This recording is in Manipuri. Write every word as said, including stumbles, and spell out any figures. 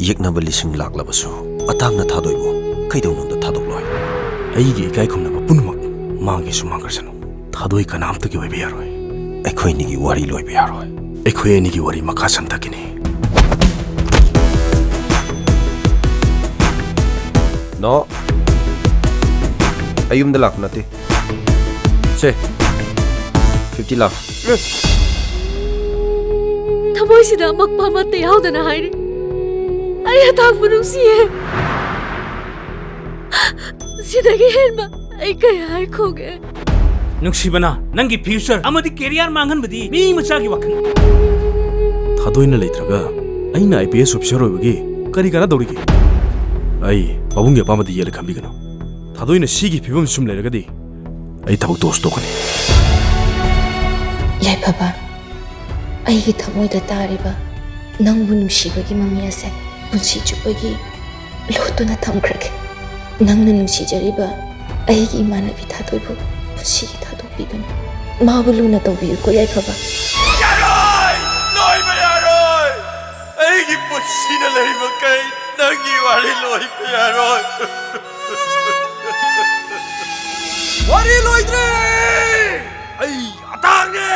ꯌꯦꯛꯅꯕ ꯂꯤꯁꯤꯡ ꯂꯥꯛꯂꯕꯁꯨ, ꯑꯇꯥꯡꯅ ꯊꯥꯗꯣꯏꯕꯨ ꯀꯩꯗꯧꯅꯨꯡꯗ ꯊꯥꯗꯣꯛꯂꯣꯏ꯫ ꯑꯩꯒꯤ ꯏꯀꯥꯏ ꯈꯨꯝꯅꯕ ꯄꯨꯝꯅꯃꯛ ꯃꯥꯡꯒꯦꯁꯨ ꯃꯥꯡꯈ꯭ꯔꯁꯅꯨ, ꯊꯥꯗꯣꯏ ꯀꯅꯥꯝꯇꯒꯤ ꯑꯣꯏꯕ ꯌꯥꯔꯣꯏ꯫ ꯑꯩꯈꯣꯏꯅꯤꯒꯤ ꯋꯥꯔꯤ ꯂꯣꯏꯕ ꯌꯥꯔꯣꯏ꯫ ꯑꯩꯈꯣꯏ ꯑꯅꯤꯒꯤ ꯋꯥꯔꯤ ꯃꯈꯥ ꯁꯝꯊꯈꯤꯅꯤ꯫ ꯅꯣ꯫ ꯑꯩ ꯌꯨꯝꯗ ꯂꯥꯛꯄ ꯅꯠꯇꯦ꯫ ꯁꯦ, fifty ꯂꯥꯛ꯫ ꯊꯃꯣꯏꯁꯤꯗ ꯑꯃꯛꯄ ꯑꯃꯠꯇ ꯌꯥꯎꯗꯅ ꯍꯥꯏꯔꯤ, "ꯑꯩ ꯑꯇꯥꯡꯕ ꯅꯨꯡꯁꯤꯌꯦ꯫ ꯁꯤꯗꯒꯤ ꯍꯦꯟꯕ ꯑꯩ ꯀꯩ ꯍꯥꯏꯈꯣꯒꯦ?" ꯅꯨꯡꯁꯤꯕꯅ ꯅꯪꯒꯤ future ꯑꯃꯗꯤ career ꯃꯥꯡꯍꯟꯕꯗꯤ ꯃꯤ ꯃꯆꯥꯒꯤ ꯋꯥꯈꯜ꯫ ꯊꯥꯗꯣꯏꯅ ꯂꯩꯇ꯭ꯔꯒ ꯑꯩꯅ IPS officer ꯑꯣꯏꯕꯒꯤ ꯀꯔꯤ ꯀꯥꯟꯅꯗꯧꯔꯤꯒꯦ? ꯑꯩ ꯄꯥꯕꯨꯡꯒꯤ ꯑꯄꯥꯝꯕꯗ ꯌꯦꯠꯂꯦ ꯈꯟꯕꯤꯒꯅꯨ꯫ ꯊꯥꯗꯣꯏꯅ ꯁꯤꯒꯤ ꯐꯤꯕꯝ ꯁꯨꯝ ꯂꯩꯔꯒꯗꯤ ꯑꯩ ꯊꯕꯛ ꯇꯣꯛꯁꯨ ꯇꯣꯛꯀꯅꯤ꯫ ꯌꯥꯏꯐꯕ, ꯑꯩꯒꯤ ꯊꯃꯣꯏꯗ ꯇꯥꯔꯤꯕ ꯅꯪꯕꯨ ꯅꯨꯡꯁꯤꯕꯒꯤ ꯃꯃꯤ ꯑꯁꯦ ꯄꯨꯟꯁꯤ ꯆꯨꯞꯄꯒꯤ ꯂꯣꯠꯇꯨꯅ ꯊꯝꯈ꯭ꯔꯒꯦ꯫ ꯅꯪꯅ ꯅꯨꯡꯁꯤꯖꯔꯤꯕ ꯑꯩꯒꯤ ꯏꯃꯥꯟꯅꯕꯤ ꯊꯥꯗꯣꯏꯕꯨ ꯄꯨꯟꯁꯤꯒꯤ ꯊꯥꯗꯣꯛꯄꯤꯒꯅꯨ꯫ ꯃꯥꯕꯨ ꯂꯨꯅ ꯇꯧꯕꯤꯌꯨꯀꯣ, ꯌꯥꯏꯐꯕ꯫ ꯌꯥꯔꯣꯏ! ꯂꯣꯏꯕ ꯌꯥꯔꯣꯏ! ꯑꯩꯒꯤ ꯄꯨꯟꯁꯤꯗ ꯂꯩꯕꯈꯩ ꯅꯪꯒꯤ ꯋꯥꯔꯤ ꯂꯣꯏꯕ ꯌꯥꯔꯣꯏ꯫ ꯋꯥꯔꯤ ꯂꯣꯏꯗ꯭ꯔꯦ! ꯑꯩ ꯑꯇꯥꯡꯅꯦ!